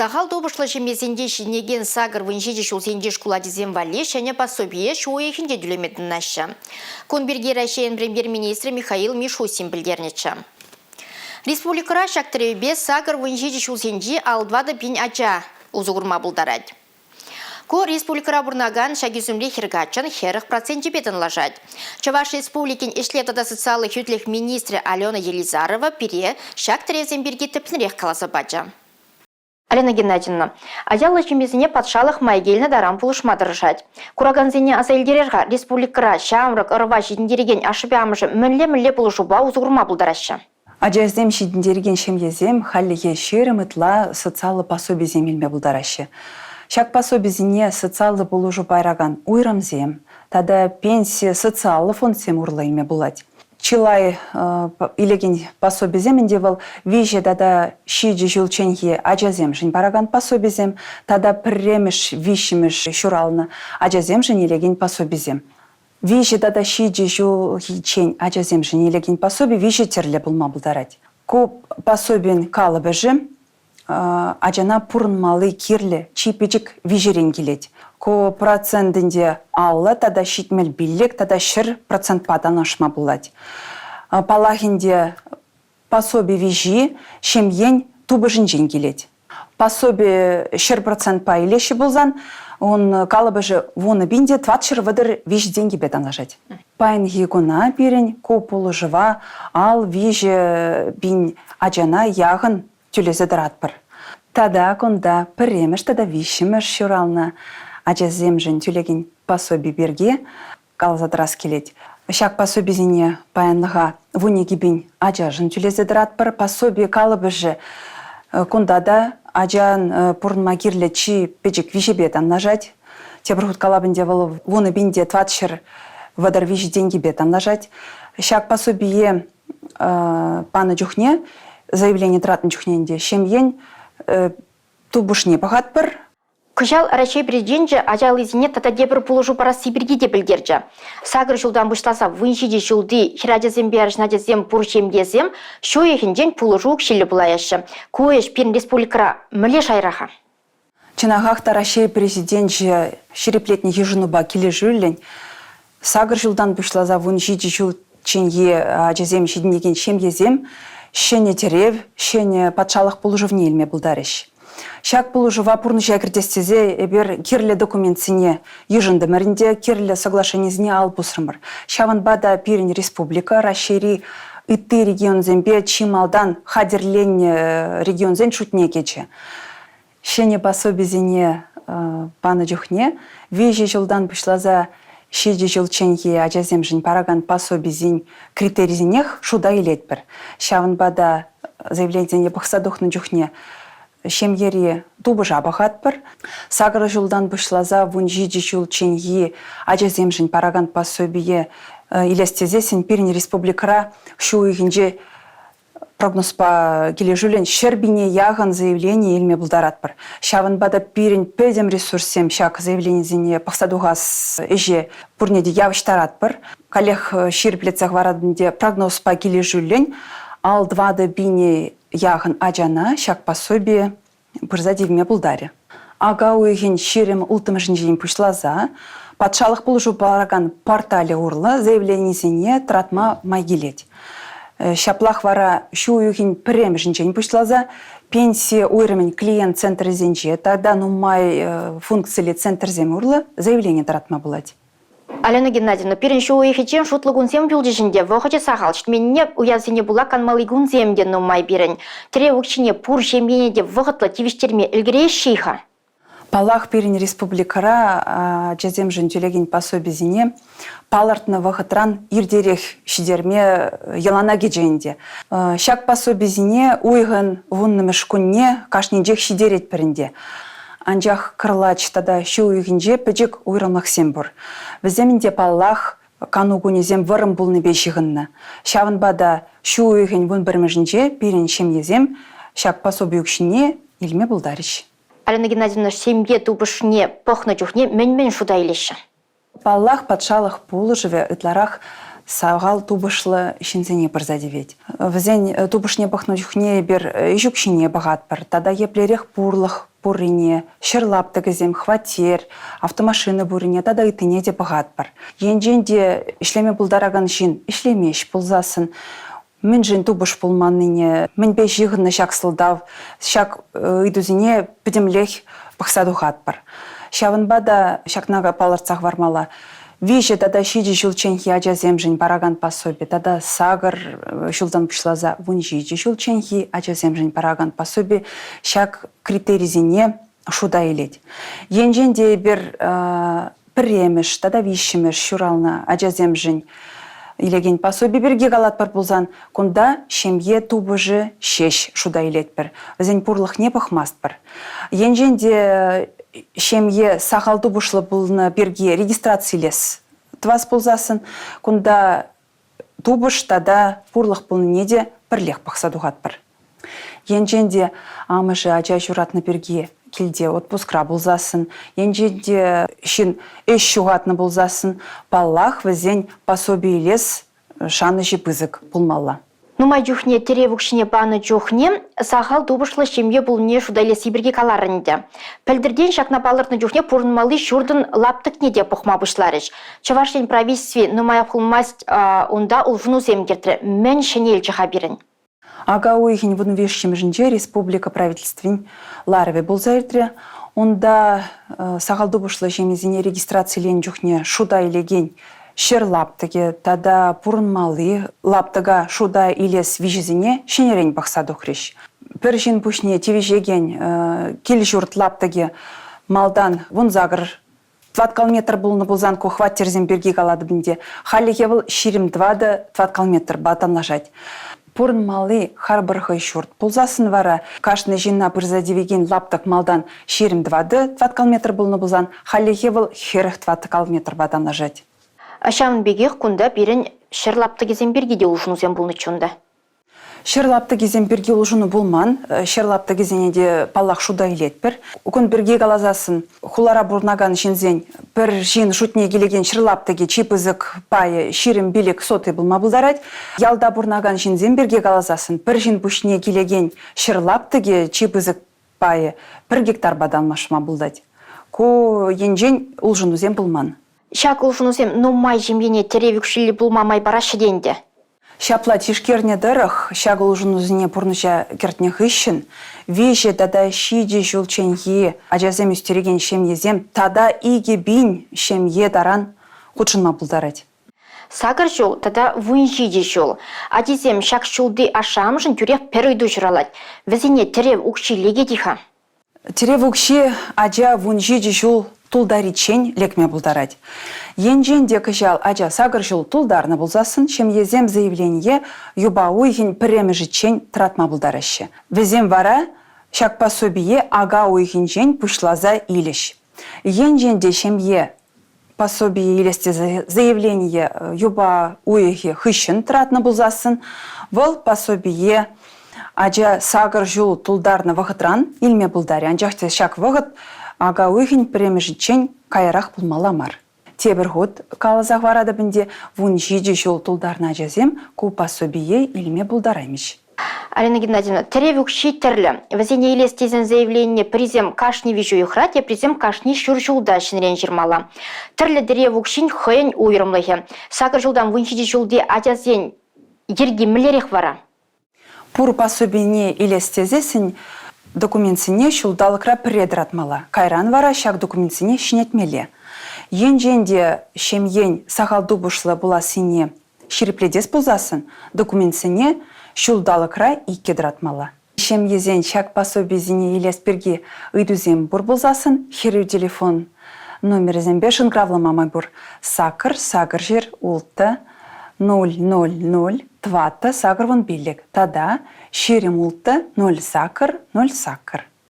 Сахал тупӑшлӑ ҫемьесенче ҫитӗнекен 87 ҫулсенчи шкул ачисем валли ҫӗнӗ пособие ҫу уйӑхӗнче тӳлеме тытӑнаҫҫӗ. Кун пирки Раҫҫейӗн премьер-министрӗ Михаил Мишустин пӗлтернӗччӗ. Республикӑра ҫак тӗллевпе 87 ҫулсенчи 54 пин ача усӑ курма пултарать. Ку республикӑра пурӑнакан ҫак ӳсӗмри хӗр-каччӑн 40 проценчӗпе танлашать. Чӑваш Республикин ӗҫлев тата социаллӑ хӳтлӗх министрӗ Алена Елизарова пире ҫак тӗллевсем пирки тӗплӗнрех каласа пачӗ. Алена Геннадьевна, ачаллӑ ҫемьесене патшалӑх май килнӗ таран пулӑшма тӑрӑшать. Куракансене аса илтерер-ха, республикӑра ҫамрӑк ӑрӑва ҫитӗнтерекен ашшӗпе амӑшӗ мӗнле-мӗнле пулӑшупа усӑ курма пултараҫҫӗ? Ачасем ҫитӗнтерекен ҫемьесем хальлӗхе 20 ытла социаллӑ пособисем илме пултараҫҫӗ. Ҫак пособисене социаллӑ пулӑшу паракан уйрӑмсем тата пенси социаллӑ фондсем урлӑ илме пулать. Чылай илекен пособисем ӗнтӗ вӑл 3 тата 7 ҫулчченхи ачасемшӗн паракан пособисем тата пӗрремӗш, виҫҫӗмӗш ҫуралнӑ ачасемшӗн илекен пособисем. 3 тата 7 ҫулхиччен ачасемшӗн илекен пособи 3 тӗрлӗ пулма пултарать. Ку пособин калӑпӑшӗ ачана пурӑнмалли кирлӗ чи пӗчӗк виҫерен килет. Ку процент ӗнтӗ 50 тата 75 тата 100 процентпа танлашма пулать. Паллах ӗнтӗ, пособи виҫи ҫемьен тупӑшӗнчен килет. Пособи 100 процентпа илеҫҫӗ пулсан, ун калӑпӑшӗ 10 пин те 433 тенкӗпе танлашать. Паянхи куна пирӗн ку пулӑшӑва ал 3 пин ачана яхӑн тӳлесе тӑратпӑр. Тата кунта пӗрремӗш тата виҫҫӗмӗш ҫуралнӑ ачасемшӗн тӳлекен пособи пирки каласа тӑрас килет. Ҫак пособисене паянлӑха 12 пин ачашӑн тӳлесе тӑратпӑр. Пособи калӑпӑшӗ кунта та ачан пурӑнма кирлӗ чи пӗчӗк виҫепе танлашать. Тепӗр хут калап ӗнтӗ, вӑл 10 пин те 433 тенкӗпе танлашать. Ҫак пособие панӑ чухне, заявлени тӑратнӑ чухне ӗнтӗ ҫемьен тупӑшне пӑхатпӑр. Кӑҫал Раҫҫей Президенчӗ ачаллисене тата тепӗр пулӑшу парасси пирки те пӗлтерчӗ. Сакӑр ҫултан пуҫласа 17 ҫулти хӗрачасемпе арҫын ачасем пур ҫемьесем ҫу уйӑхӗнчен пулӑшу укҫиллӗ пулаяҫҫӗ. Ку ӗҫ пирӗн республикӑра мӗнле шайра-ха? Чӑнахах та Раҫҫей Президенчӗ ҫирӗплетнӗ йышӑнупа килӗшӳллӗн сакӑр ҫултан пуҫласа 17 ҫулчченхи ачасем ҫитӗнекен ҫемьесем ҫӗнӗ тӗрев, ҫӗнӗ патшалӑх пулӑшӑвне илме пултарӗҫ. Ҫак пулӑшӑва пурнӑҫа кӗртес тесе эпир кирлӗ документсене йышӑнтӑмӑр ӗнтӗ, кирлӗ соглашенисене ал пусрӑмӑр. Ҫавӑнпа та пирӗн республика Раҫҫейри ытти регионсемпе чи малтан хатӗрленнӗ регионсен шутне кӗчӗ. Ҫӗнӗ пособисене панӑ чухне 3 ҫултан пуҫласа 7 ҫулчченхи ачасемшӗн паракан пособисен критерисенех шута илетпӗр. Ҫавӑнпа та заявленисене пӑхса тухнӑ чухне ҫемьери тупӑша пӑхатпӑр. 8 ҫултан пуҫласа 17 ҫулчченхи ачасемшӗн паракан пособие илес тесессӗн пирӗн республикӑра ҫу уйӑхӗнче прогнозпа килӗшӳллӗн 100 пине яхӑн заявлени илме пултаратпӑр. Ҫавӑнпа та пирӗн пӗтӗм ресурссем ҫак заявленисене пӑхса тухас ӗҫе пурне те явӑҫтаратпӑр. Каллех ҫирӗплетсе хӑваратӑн ӗнтӗ, прогнозпа килӗшӳллӗн ал 4 пине яхӑн ачана ҫак пособие пырса тивме пултарӗ. Ака уйӑхӗн 26-мӗшӗнчен пуҫласа патшалӑх пулӑшу паракан порталӗ урлӑ заявленисене тӑратма май килет. Ҫаплах вара ҫу уйӑхӗн пӗрремӗшӗнчен пуҫласа пенси уйрӑмӗн клиент центрӗсенче тата нумай функциллӗ центрсем урлӑ заявлени тӑратма пулать. Алена Геннадьевна, пирӗн ҫу уйӑхӗччен шутлӑ кунсем юлчӗҫ ӗнтӗ. Вӑхӑчӗ сахал. Ҫитменнине уявсене пула канмалли кунсем те нумай пирӗн. Тӗрев укҫине пур ҫемьене те вӑхӑтлӑ тивӗҫтерме ӗлкӗреҫҫӗ-и-ха? Паллах, пирӗн республикӑра ачасемшӗн тӳлекен пособисене палӑртнӑ вӑхӑтран иртерех ҫитерме йӑлана кӗчӗ ӗнтӗ. Ҫак пособисене уйӑхӑн вуннӑмӗш кунне кашнинчех ҫитеретпӗр ӗнтӗ. Анчах кӑрлач тата ҫу уйӑхӗнче пӗчӗк уйрӑмлӑхсем пур. Вӗсем ӗнтӗ, паллах, кану кунӗсем вӑрӑм пулнипе ҫыхӑннӑ. Ҫавӑнпа та ҫу уйӑхӗн 11-мӗшӗнче пирӗн ҫемьесем ҫак пособи укҫине илме пултарӗҫ. Алена Геннадьевна, ҫемье тупӑшне пӑхнӑ чухне мӗн-мӗн шута илеҫҫӗ? Паллах, патшалӑх пулӑшӑвӗ ытларах сахал тупӑшлӑ ҫынсене пырса тивет. Вӗсен тупӑшне пӑхнӑ чухне эпир ӗҫ укҫине пӑхатпӑр тата еплерех пурлӑх. пуррине, ҫӗр лаптӑкӗсем, хваттер, автомашина пуррине тата ыттине те пӑхатпӑр. Енчен те ӗҫлеме пултаракан ҫын ӗҫлемест пулсассӑн, мӗншӗн тупӑш пулманнине, мӗнпе ҫыхӑннӑ ҫак сӑлтав, ҫак ыйтусене пӗтӗмлех пӑхса тухатпӑр. Ҫавӑнпа та ҫакна палӑртса хӑвармалла. 3 тата 7 ҫулчченхи ачасемшӗн паракан пособи тата 8 ҫултан пуҫласа 17 ҫулчченхи ачасемшӗн паракан пособи ҫак критерисене шута илет. Енчен те эпир пӗрремӗш тата виҫҫӗмӗш ҫуралнӑ ачасемшӗн илекен пособи пирки калатпӑр пулсан, кунта ҫемье тупӑшӗ ҫеҫ шута илетпӗр. Вӗсен пурлӑхне пӑхмастпӑр. Енчен те ҫемье сахал тупӑшлӑ пулнӑ пирки регистрацилес тӑвас пулсассӑн, кунта тупӑш тата пурлӑх пулнине те пӗрлех пӑхса тухатпӑр. Енчен те амӑшӗ ача ҫуратнӑ пирки килте отпускра пулсассӑн, енчен те ҫын ӗҫ ҫухатнӑ пулсассӑн, паллах, вӗсен пособи илес шанӑҫӗ пысӑк пулмалла. Нумай чухне тӗрев укҫине панӑ чухне сахал тупӑшлӑ ҫемье пулнине шута илесси пирки каларӑн ӗнтӗ. Пӗлтӗртен ҫакна палӑртнӑ чухне пурӑнмалли ҫуртӑн лаптӑкне те пӑхма пуҫларӗҫ. Чӑваш Ен правительстви нумаях пулмасть унта улшӑнусем кӗртрӗ. Мӗн ҫӗнелчӗ-ха пирӗн? Ака уйӑхӗн 15-мӗшӗнче республика правительствин ларӑвӗ пулса иртрӗ. Унта сахал тупӑшлӑ ҫемьесене регистрациленӗ чухне шута илекен ҫӗр лаптӑкӗ тата пурӑнмалли лаптӑка шута илес виҫесене ҫӗнӗрен пӑхса тухрӗҫ. Пӗр ҫын пуҫне тивӗҫекен кил-ҫурт лаптӑкӗ малтан 18 тӑваткал метр пулнӑ пулсан ку хваттерсем пирки калатӑп ӗнтӗ. Хальлӗхе вӑл 24 тӑваткал метрпа танлашать. Пурӑнмалли харпӑр хӑй ҫурт пулсассӑн вара кашни ҫынна пырса тивекен лаптӑк малтан 24 тӑваткал метр пулнӑ пулсан хальлӗхе вӑл 40 тӑваткал метрпа танлашать. Ҫавӑн пекех кунта пирӗн ҫӗр лаптӑкӗсем пирки те улшӑнусем пулнӑччӗ унта. Ҫӗр лаптӑкӗсем пирки улшӑну пулман. Ҫӗр лаптӑкӗсене те, паллах, шута илетпӗр. Кун пирки каласассӑн, хулара пурӑнакан ҫынсен пӗр ҫын шутне килекен ҫӗр лаптӑкӗ чи пысӑк пайӗ 25 сотый пулма пултарать. Ялта пурӑнакан ҫынсем пирки каласассӑн, пӗр ҫын пуҫне килекен ҫӗр лаптӑкӗ чи пысӑк пайӗ пӗр гектарпа танлашма пултать. Ку енчен улшӑнусем пулман. Ҫак улшӑнусем нумай ҫемьене тӗрев укҫиллӗ пулма май параҫҫӗ те ӗнтӗ. Ҫапла тишкернӗ тӑрӑх, ҫак улшӑнусене пурнӑҫа кӗртнӗ хыҫҫӑн 3 тата 7 ҫулчченхи ачасем ӳстерекен ҫемьесем тата 2000 ҫемье таран хутшӑнма пултарать. 8 ҫул тата 17 ҫул. Ачисем ҫак ҫулти ашшӗ-амӑшӗн тӳрех пӗр ыйту ҫуралать. Вӗсене тӗрев укҫи лекет-и-ха? Тӗрев укҫи ача 17 ҫул тултариччен лекме пултарать. Енчен те кӑҫал ача 8 ҫул тултарнӑ пулсассӑн ҫемьесем заявление юпа уйӑхӗн пӗрремӗшӗччен тӑратма пултараҫҫӗ. Вӗсем вара ҫак пособие ака уйӑхӗнчен пуҫласа илӗҫ. Енчен те ҫемье пособие илес тесе заявление юпа уйӑхӗ хыҫҫӑн тӑратнӑ пулсассӑн, вӑл пособие ача 8 ҫул тултарнӑ вӑхӑтран илме пултарӗ. Анчах та ҫак вӑхӑт ака уйӑхӗн пӗрремӗшӗччен каярах пулмалла мар. Тепӗр хут каласа хӑваратӑп ӗнтӗ, 17 ҫул тултарнӑ ачасем ку пособие илме пултараймӗҫ. Алина Геннадьевна, тӗрев укҫи тӗрлӗ. Вӗсене илес тесен заявленине пӗрисем кашни виҫ уйӑхра, теприсем кашни ҫур ҫулта ҫӗнӗрен ҫырмалла. Тӗрлӗ тӗрев укҫин хӑйӗн уйрӑмлӑхӗ. 8 ҫултан 17 ҫулти ачасен йӗрки мӗнлерех вара? Пур пособине илес тесессӗн документсене ҫулталӑкра пӗрре тӑратмалла. Кайран вара ҫак документсене ҫӗнетмелле. Енчен те ҫемьен сахал тупӑшлӑ пулассине Ҫирӗплетес пулсассӑн документсене ҫулталӑкра иккӗ тӑратмалла. Ҫемьесен ҫак пособисене илес пирки ыйтусем пур пулсассӑн хӗрӳ телефон номерӗсемпе шӑнкӑравлама май пур. 8 8 6 0 0 0 4 85 тата 26 08 08.